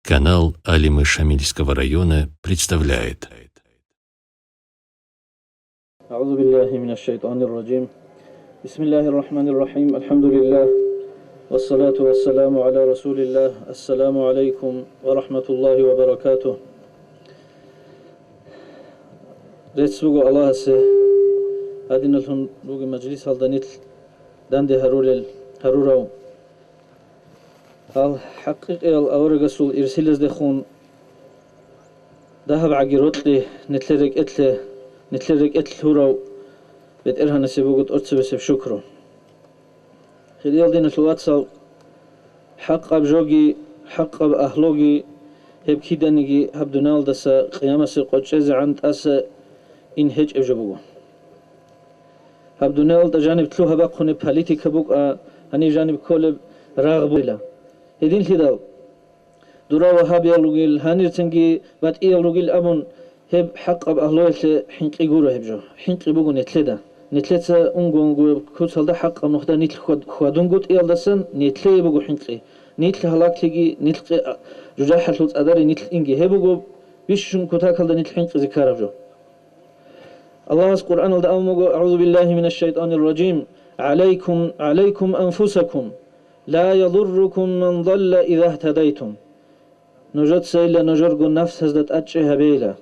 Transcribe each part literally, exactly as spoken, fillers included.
Канал Алимы Шамильского района представляет. أعوذ بالله من الشيطان الرجيم. بسم الله الرحمن الرحيم. الحمد لله. والصلاة والسلام على رسول الله. السلام عليكم ورحمة الله وبركاته. Рецц буго Аллагьасе, гьадиналъун ругел мажлисалда нилъ данде гьарулел, гьарурав. Гьал хӀакъикъиял аварагасул ирсилаздехун дагьаб гӀаги рокьи нилъер рекӀелъе, нилъер рекӀелъ лъурав БетӀергьанасе буго тӀоцебесеб шукру. Хириял диналъул вацал, хӀакъаб жоги, хӀакъаб агьлуги, гьеб киданиги гьаб дуниялдаса къиямасе къо чӀезегӀан тӀаса ин гьечӀеб жо буго. Гьаб дуниялда жаниб лъугьа-бахъунеб политика букӀа, гьаниб жаниб кколеб рагъ бугила. Гьединлъидал, дура вагьабиял ругел, гьанирцинги батӀиял ругел абун, гьеб хӀакъаб агьлуялъе хӀинкъи гуро гьеб жо. ХӀинкъи буго нилъеда. Нилъеца унго-унгояб куцалда хӀакъаб нухда нилъ хьвад-, хьвадунгутӀиялдасан нилъее буго хӀинкъи. Нилъ гьалаклъиги, нилъ къе-, а, жужахӀалъул цӀадари нилъ инги. Гьеб буго бищун кутакалда нилъ хӀинкъизе ккараб жо. Аллагьас Къуръаналда абун буго: أعوذ بالله من الشيطان الرجيم. عليكم، عليكم أنفسكم. لا يضركم من ضل إذا اهتديتم. Нужецайила нужерго нафсазда тӀадчӀи гьабейила.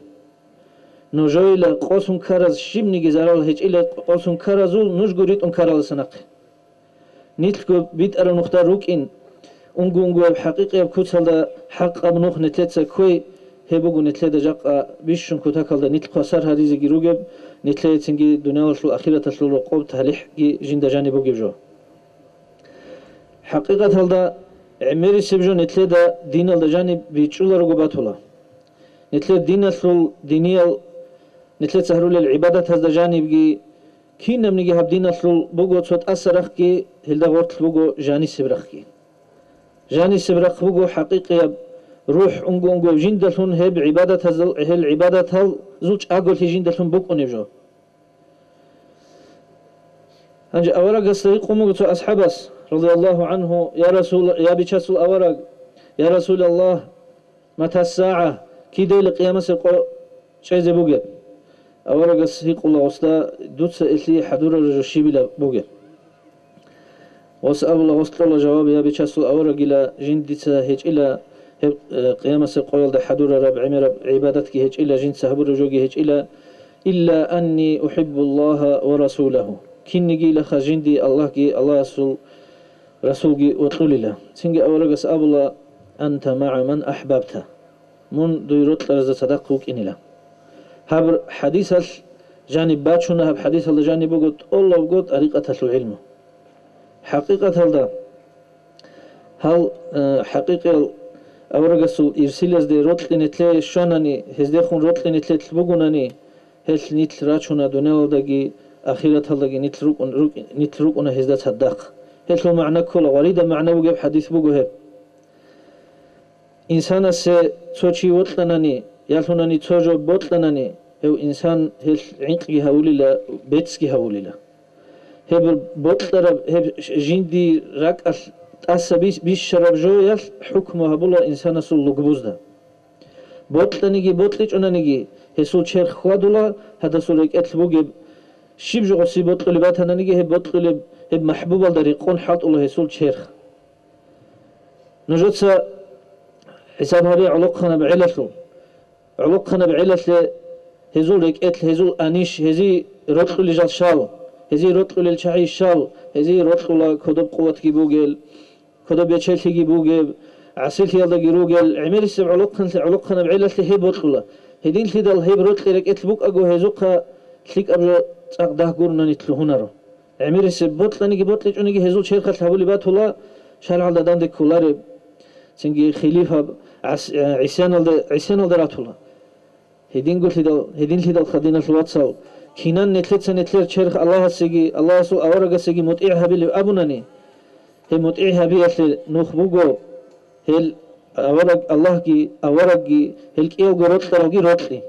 Нужойила къосун ккараз щибниги зарал гьечӀила, къосун ккаразул нужго ритӀун ккаралдаса нахъе. Нилъго битӀараб нухда рукӀин, унго-унгояб хӀакъикъияб куцалда хӀакъаб нух нилъеца кквей, гьеб буго нилъеда жакъа бищун кутакалда нилъ хвасар гьаризеги ругеб, нилъеецинги дуниялалъул ахираталъул рокъоб талихӀги жинда жаниб бугеб жо. ХӀакъикъаталда, гӀемерисеб жо нилъеда диналда жаниб бичӀчӀуларого батула. Нилъер диналъул, диниял, нилъеца гьарулел гӀибадатазда жанибги, кинабниги гьаб диналъул буго цо тӀаса рахъги, гьелда гъорлъ буго жанисеб рахъги. Жанисеб рахъ буго хӀакъикъияб рухӀ унго-унгояб жиндалъун гьеб гӀибадатазул, гьел гӀибадаталзул чӀаголъи жиндалъун букӀунеб жо. Гьанже аварагасда гьикъун буго цо асхӀабас, радияллагьу гӀангьу: «Я Расул, я Бичасул авараг, я Расулаллагь, мата сагӀа, кидайила къиямасеб къо чӀезе бугеб?» Аварагас гьикъула гъосда: «Дуца илъие хӀадурараб жо щибила бугеб?» Гъос абула, гъос кьола жаваб: «Я Бичасул аварагила, жиндица гьечӀила гьеб, э, къиямасеб къоялда хӀадурараб гӀемераб гӀибадатги гьечӀила, жинца гьабураб жоги гьечӀила, илла анни ухӀиббуллагьа ва расулагьу». Киннигилаха жинди Аллагьги Аллагьасул Расулги вокьулила. Цинги аварагас абула: «Анта магӀа ман ахӀбабта». Мун дуе рокьаразда цадахъ вукӀинила. Гьаб хӀадисалъ жаниб бачуна, гьаб хӀадисалда жаниб буго тӀолабго тӀарикъаталъул гӀилму. ХӀакъикъаталда, гьал, э, хӀакъикъиял аварагасул ирсилазде рокьи нилъее щванани, гьездехун рокьи нилъелъ бугунани, гьелъ нилъ рачуна дуниялалдаги ахираталдаги нилъ рукӀун-, рукӀ-, нилъ рукӀуна гьезда цадахъ. Гьелъул магӀна ккола, гъваридаб магӀна бугеб хӀадис буго гьеб. Инсанасе цо чи вокьанани, ялъунани цо жо бокьанани, гьев инсан гьелъ гӀинкъги гьавулила, бецги гьавулила. Гьеб бокьараб, гьеб жиндир ракӀалъ тӀаса бис-, бищараб жоялъ хӀукму гьабула инсанасул лугбузда. Бокьаниги бокьичӀонаниги, гьесул черх хьвадула, гьадасул рекӀелъ бугеб, щиб жо гъоси бокьулеб батананиги, гьеб бокьулеб, гьеб махӀбубалда рекъон хӀалтӀула гьесул черх. Нужеца хӀисаб гьабе гӀолохъанаб гӀелалъул. ГӀолохъанаб гӀелалъе гьезул рекӀелъ, гьезул анищ, гьезие рокьулел жал щал, гьезие рокьулел чагӀи щал, гьезие рокьула кодоб къуватги бугел, кодоб бечелъиги бугеб, гӀасилъиялдаги ругел, гӀемерисеб гӀолохъанлъи-, гӀолохъанаб гӀелалъе гьеб бокьула. Гьединлъидал гьеб рокьи рекӀелъ букӀаго, гьезухъа лъикӀаб жо цӀакъ дагь гурони лъугьунаро. ГӀемерисеб бокьаниги бокьичӀониги гьезул черхалъ гьабулеб батула, шаргӀалда данде кколареб, цинги хилифаб гӀас-, гӀисяналда, гӀисяналда ратула. Гьединголъидал, гьединлъидалха, диналъул вацал, кинан нилъеца нилъер черх Аллагьасеги, Аллагьасул аварагасеги мутӀигӀ гьабилеб абунани, гьеб мутӀигӀ гьабиялъе нух буго, гьел авараг, Аллагьги, аварагги, гьел кӀиялго рокьаралги рокьи.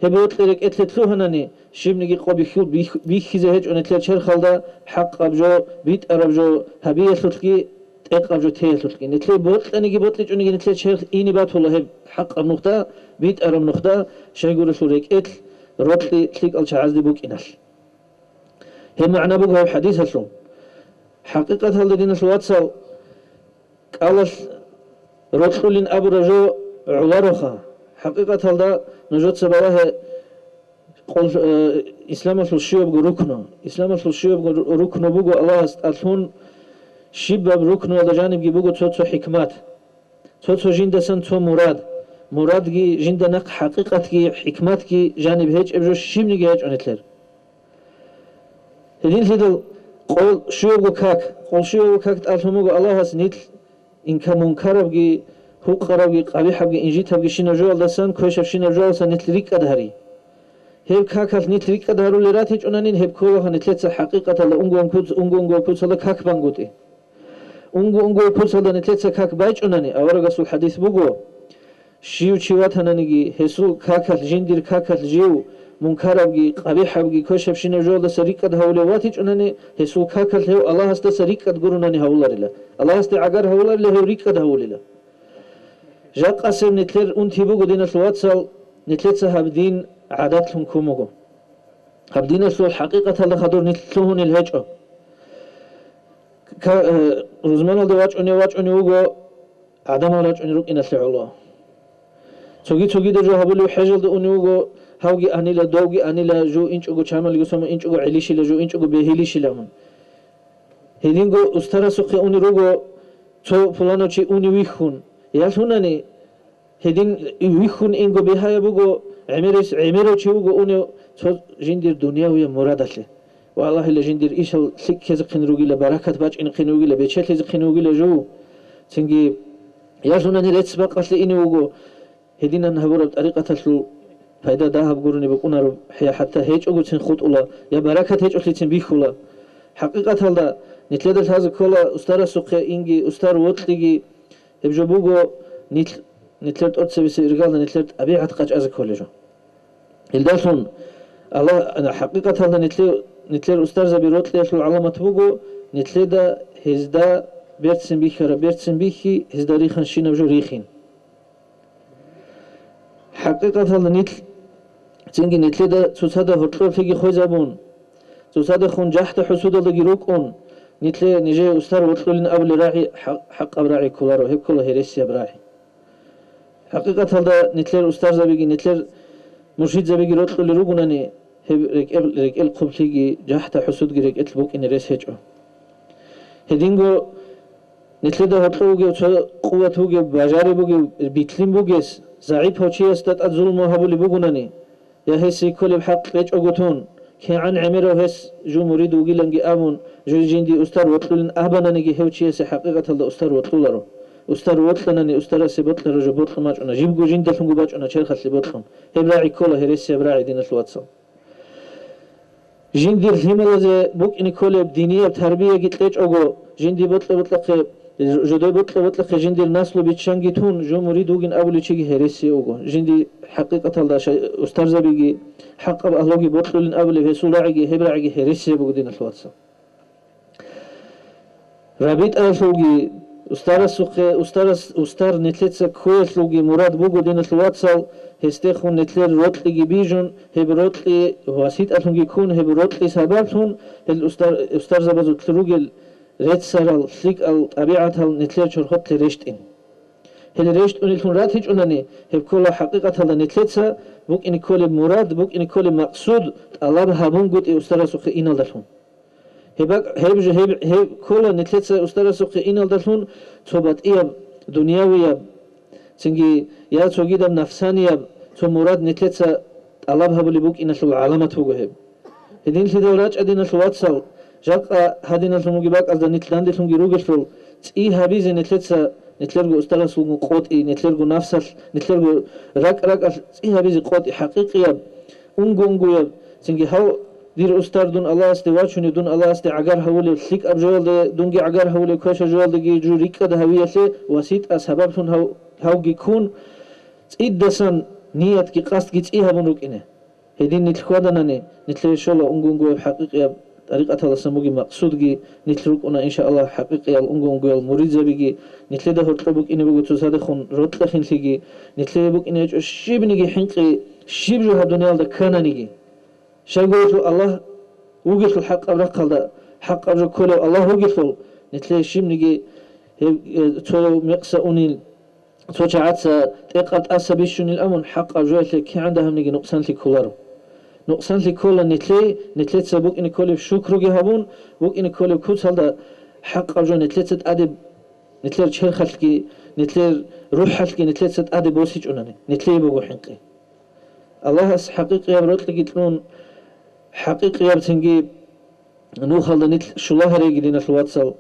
Гьеб рокьи рекӀелъе лъугьанани, щибниги къо бихьул-, бих-, бихьизе гьечӀо нилъер черхалда хӀакъаб жо, битӀараб жо гьабиялъулъги тӀекъаб жо теялъулъги. Нилъее бокьаниги бокьичӀониги нилъер черх ине батула гьеб хӀакъаб нухда, битӀараб нухда, щайгурелъул рекӀелъ рокьи лъикӀал чагӀазде букӀиналъ. Гьеб магӀна буго гьаб хӀадисалъул. ХӀакъикъаталда, диналъул вацал, кӀалалъ рокьулин абураб жо гӀолароха. ХӀакъикъаталда нужеца балагье къол-, э, исламалъул щибабго рукну. Исламалъул щибабго ру-, рукну буго Аллагьас тӀалъун щибаб рукнуялда жанибги буго цо-цо хӀикмат. Цо-цо жиндасан цо мурад. Мурадги жинда нахъ хӀакъикъатги хӀикматги жаниб гьечӀеб жо щибниги гьечӀо нилъер. Гьединлъидал къол щуябго как, къол щуябго как тӀалъун буго Аллагьас нилъ инка-, мункарабги, гьукъарабги, къабихӀабги, инжитабги щинаб жоялдасан, квешаб щинаб жоялдасан нилъ рикӀкӀад гьари. Гьеб какалъ нилъ рикӀкӀад гьарулел ратичӀунанин, гьеб кколаха нилъеца хӀакъикъаталда унго-, куц-, унго-унгояб куцалда как бангутӀи. Унго-унгояб куцалда нилъеца как байчӀунани, аварагасул хӀадис буго, щив чи ватананиги, гьесул какалъ, жиндир какалъ жив мункарабги, къабихӀабги, квешабщинаб жоялдаса рикӀкӀад гьавулев ватичӀунани, гьесул какалъ гьев Аллагьасдаса рикӀкӀад гурунани гьавуларила. Аллагьасде гӀагар гьавуларила, гьев рикӀкӀад гьавулила. Жакъасеб нилъер унти буго, диналъул вацал, нилъеца гьаб дин гӀадатлъун ккун буго. Гьаб диналъул хӀакъикъаталда хадур нилъ лъугьунел гьечӀо. Ка-, э, рузманалде вачӀунев вачӀунев вуго, гӀадамал рачӀунел рукӀиналъе гӀоло. Цоги-цогидаб жо гьабулев хӀежалде унев вуго, гьавги анила, довги анила, жо инчӀого чамалиго сома, инчӀого гӀилищила, жо инчӀого бегьилищила мун. Гьединго устарасухъе унел руго цо пуланав чи унев вихьун. Ялъунани, гьедин вихьун инго бегьаяб буго, гӀемерис-, гӀемерав чи вуго унев цо жиндир дунявияб мурадалъе. Ва Аллагьила жиндир ишал лъикӀ ккезехъин ругила, баракат бачӀинехъин вугила, бечелъизехъин вугила жо. Цинги ялъунани рецц-бакъалъе ине вуго, гьединан гьабураб тӀарикъаталъул пайда дагьаб гурони букӀунареб, я хӀатта гьечӀогоцин хутӀула, я баракат гьечӀолъицин бихьула. ХӀакъикъаталда, нилъеда лъазе ккола устарасухъе инги, устар вокьиги, гьеб жо буго нилъ-, нилъер тӀоцебесеб иргалда нилъер тӀабигӀат къачӀазе кколеб жо. Илдалъун Аллагь, хӀакъикъаталда нилъе-, нилъер устарзаби рокьиялъул гӀаламат буго, нилъеда гьезда берцин бихьараб берцин бихьи, гьезда риханщинаб жо рихин. ХӀакъикъаталда нилъ цинги нилъеда цоцазда гьоркьоблъиги хвезабун, цоцадехун жахӀда-хӀусудалдаги рукӀун, нилъе нижее устар вокьулин абулел рагӀи хӀа-, хӀакъаб рагӀи кколаро, гьеб ккола гьересияб рагӀи. ХӀакъикъаталда нилъер устарзабиги, нилъер муршидзабиги рокьулел ругонани, гьеб рекӀел, рекӀел хъублъиги, жахӀда-хӀусудги рекӀелъ букӀине рес гьечӀо. Гьединго нилъеда гьоркьов вугев, цо къуват вугев, бажари бугев, битлъин бугес, загӀипав чиясда тӀад зулму гьабулеб бугонани, я гьесие кколеб хӀакъ кьечӀого тун, кигӀан гӀемерав гьес жо мурид вугиланги абун, жо жиндие устар вокьулин абананиги, гьев чиясе хӀакъикъаталда устар вокьуларо. Устар вокьанани, устарасе бокьараб жо бокьун бачӀуна, жибго жиндалъунго бачӀуна черхалъе бокьун. Гьеб рагӀи ккола гьересияб рагӀи, диналъул вацал. Жиндир лъималазе букӀине кколеб динияб тарбияги кьечӀого, жинди бокьа-бокьахъе, жо-, жодой бокьа-бокьахъе жиндир наслу биччанги тун, жо мурид вугин абулев чиги гьересие вуго. Жинди хӀакъикъаталда шай-, устарзабиги, хӀакъаб агьлуги бокьулин абулеб гьесул рагӀиги, гьеб рагӀиги гьересияб буго, диналъул вацал. РабитӀаялъулги, устарасухъе, устарас, устар нилъеца ккоялъулги мурад буго, диналъул вацал, гьесдехун нилъер рокьиги бижун, гьеб рокьи васитӀалъунги ккун, гьеб рокьи сабаблъун, гьел устар-, устарзабазулъ ругел реццарал, лъикӀал тӀабигӀатал нилъер чорхолъе рещтӀин. Гьел рещтӀунеллъун ратичӀунани, гьеб ккола хӀакъикъаталда нилъеца букӀине кколеб мурад, букӀине кколеб макъсуд тӀалаб гьабунгутӀи устарасухъе иналдалъун. Гьеб бакӀ-, гьеб жо-, гьеб, гьеб ккола нилъеца устарасухъе иналдалъун цо батӀияб, дунявияб, цинги я цогидаб нафсанияб цо мурад нилъеца тӀалаб гьабулеб букӀиналъул гӀаламат буго гьеб. Гьединлъидал рачӀа, диналъул вацал, жакъа гьадиналъун бугеб бакӀазда нилъ данделъунги ругелъул, цӀи гьабизе нилъеца, нилъерго устарасулгун къотӀи, нилъерго нафсалъ, нилъерго ракӀ-ракӀалъ цӀи гьабизе къотӀи хӀакъикъияб, унго-унгояб, цинги гьав, дир устар, дун Аллагьасде вачунев, дун Аллагьасде гӀагар гьавулев, лъикӀаб жоялде дунги гӀагар гьавулев, квешаб жоялдеги жо рикӀкӀад гьавиялъе васитӀа сабаблъун гьав-, гьавги ккун, цӀидасан ниятги къасдги цӀи гьабун рукӀине. Гьедин нилъ хьваданани, нилъее щола унго-унгояб хӀакъикъияб ТӀарикъаталасан бугеб макъсудги, нилъ рукӀуна, иншааллагь, хӀакъикъиял унго-унгоял муридзабиги, нилъеда гьоркьоб букӀине буго цоцадехун рокьа-хинлъиги, нилъее букӀине гьечӀо щибниги хӀинкъи, щиб жо гьаб дуниялда ккананиги. Щайгурелъул Аллагь вугелъул хӀакъаб рахъалда, хӀакъаб жо кколев Аллагь вугелъул, нилъее щибниги гьеб, э, цо мекъса унел, цо чагӀаца тӀекъаб тӀаса бищунел абун, хӀакъаб жоялъе кигӀан дагьабниги нукъсанлъи кколаро. Нукъсанлъи ккола нилъее, нилъеца букӀине кколеб шукруги гьабун, букӀине кколеб куцалда хӀакъаб жо нилъеца тӀаде, нилъер черхалъги, нилъер рухӀалъги нилъеца тӀаде босичӀунани, нилъее буго хӀинкъи. Аллагьас хӀакъикъияб рокьиги кьун, хӀакъикъияб цинги нухалда нилъ щулагьареги, диналъул вацал,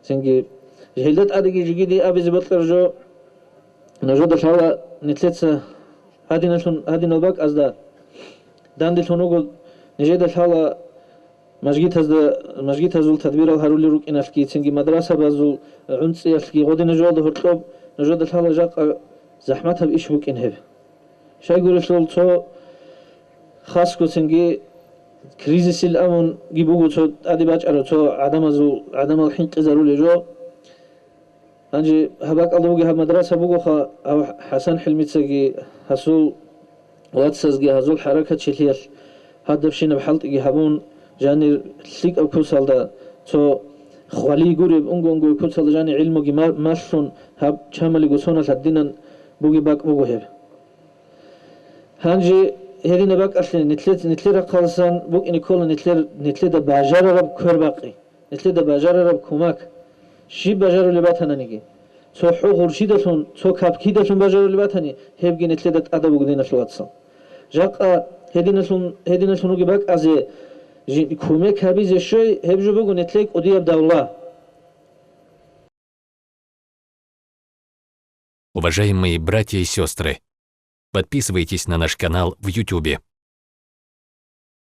цинги гьелда тӀадеги жеги дие абизе бокьараб жо, нужеда лъала нилъеца гьадиналъун, гьадинал бакӀазда данделъун руго, нижеда лъала мажгитазда, мажгитазул тадбирал гьарулел рукӀиналъги, цинги мадрасабазул гӀунцӀиялъги гъодинаб жоялда гьоркьоб нужеда лъала жакъа захӀматаб иш букӀин гьеб. Щайгурелъул цо хасго цинги кризисил амунги буго цо тӀаде бачӀараб цо гӀадамазул, гӀадамал хӀинкъизарулел жо. Гьанже гьаб бакӀалда бугеб гьаб мадраса бугоха, гьав ХӀасан ХӀилмицаги гьасул вацазги гьазул хӀаракатчилъиялъ гьадабщинаб хӀалтӀиги гьабун, жанир лъикӀаб куцалда, цо хвалил гуреб унго-унгояб куцалда жанир гӀилмуги ма-, малъун, гьаб чамалиго соналъ гьадинан бугеб бакӀ буго гьеб. Гьанже гьединаб бакӀалъе нилъе-, нилъер рахъаласан букӀине ккола нилъер, нилъеда бажарараб квербакъи, нилъеда бажарараб кумак. Щиб бажарулеб батананиги, цо хӀу гъурщидалъун, цо кап кидалъун бажарулеб батани, гьебги нилъеда тӀадаб буго, диналъул вацал. Жакъа гьединалъун, гьединалъун ругеб бакӀазе жи-, кумек гьабизе щой, гьеб жо буго нилъее кӀудияб давла. Уважаемые братья и сестры, подписывайтесь на наш канал в Ютубе.